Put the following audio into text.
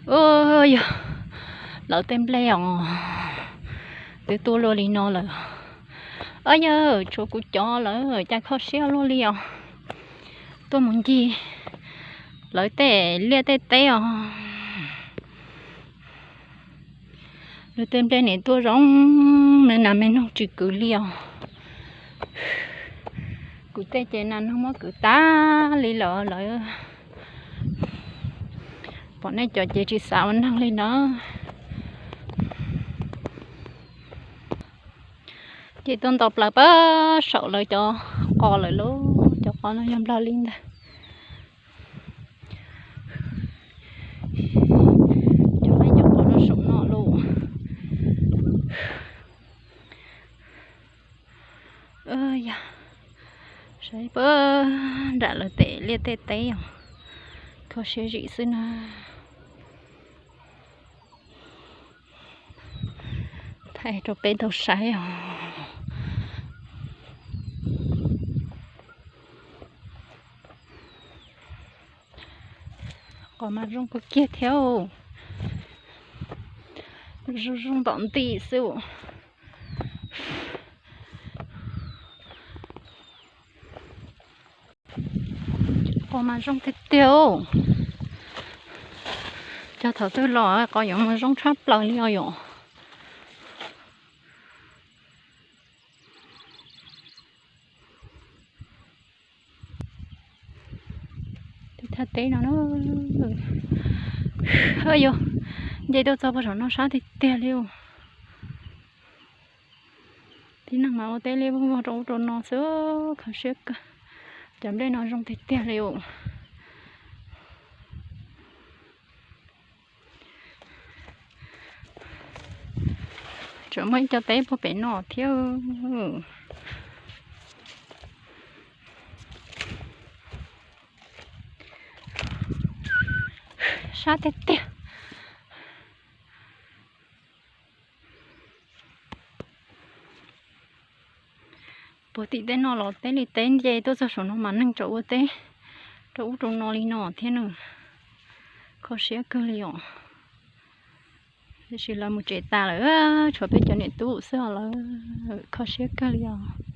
Ua yog lawv tej nplej os, twb tuaj luaj li no lawm. Ob yawg, tshuav kuv cov lawv cas kho siab luaj li os. Tuaj mus ncig lawv tej liaj tej teb os. Lawv tej nplej nim tuaj zoo na, nas me noog tsis kwv li os. Kuv tej ces nas noog muab kwv tag li lawm lawv. Pom nej cov ces tsis xav ua neeg li na. Ces tuaj nto plaws pab saum lawv cov qos lawm lauj, cov qos no yog nplog li ntag. Cov qaib cov qos no saum no lauj. Yog saib pab nram lawv tej liaj tej teb os, kho siab zim xwb na. Thaij rau peb tau saib os. Qos mas zoo kawg kiag thiab, zoo zoo ntom nti xwb. Qos mas zoo tiag tiag. Cov thaum twg los qos yuav mus zoo tshaj plaws li os yom. Thaj teb no, yog nce tuaj txog puag saum no sab tiag tiag li. Tib neeg mas ua teb liaj vog vog rau ub rau no xwb, kho siab kawg. Cov nplej no zoo tiag tiag li os. Tseem muaj ib co teb puag pem no thiab. Sab tiag tiag. Puag tim teb no los teb li teb, nce tuaj txog saum no mas neeg tseem ua teb rau ub rau no li no thiab na. Kho siab kawg li os. Tiam sis lawv mus tsev tas lawm, tshuav peb cov niam tub xwb os, lawv kho siab kawg li os.